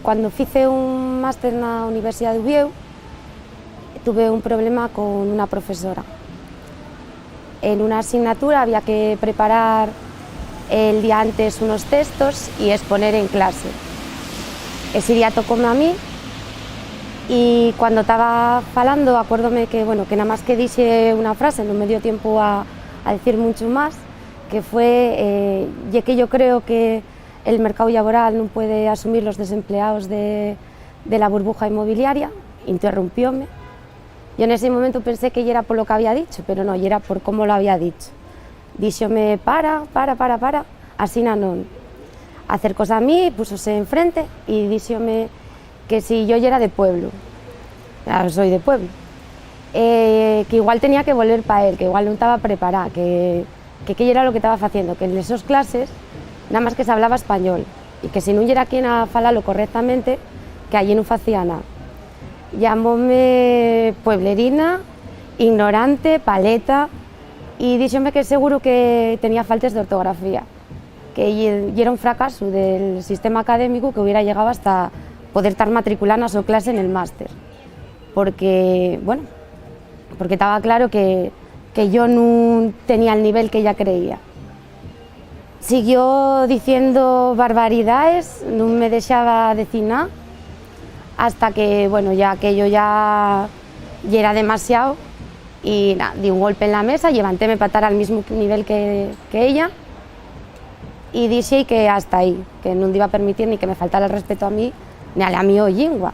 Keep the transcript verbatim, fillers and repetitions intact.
Cuando fice un máster na Universidá d'Uviéu, tuve un problema con una profesora. En una asignatura había que preparar el día antes unos textos y exponer en clase. Ese día tocóme a mí y cuando taba falando, acuérdome que, bueno, que namás que dixe una frase, nun me dio tiempu a, a dicir muncho más, que fue, eh, "Ye que yo creo que el mercáu llaboral nun puede asumir los desempleaos de, de la burbuja inmobiliaria", interrumpióme. Yo nesi momentu pensé que yera polo qu'había dicho, pero no, yera por cómo lo había dicho. Díxome: "Para, para, para, para, asina non". Acercóse a mí, púsose enfrente y díxome que si yo yera de pueblu. Claro, soi de pueblu. Eh, que igual tenía que volver pa él, que igual nun taba prepará, que, que qué yera lo que taba faciendo, que en les sos clases namás que s'hablaba español y que si nun yera quien a falalo correctamente, que allí nun facía nada. Llamóme pueblerina, ignorante, paleta, y díxome que seguro que tenía faltes d'ortografía, que ye-, yera un fracasu del sistema académicu que hubiera llegao hasta poder tar matriculá na so clase nel máster, porque, bueno, porque taba claro que, que yo nun tenía el nivel que ella creía. Siguió diciendo barbaridaes, nun me dexaba decir nada, hasta que, bueno, ya aquello ya yera demasiao, y na, di un golpe en la mesa, llevantéme pa tar al mismu nivel que, que ella, y dixi que hasta ahí, que nun diba permitir ni que me faltara el respeto a mí, ni a la mio llingua.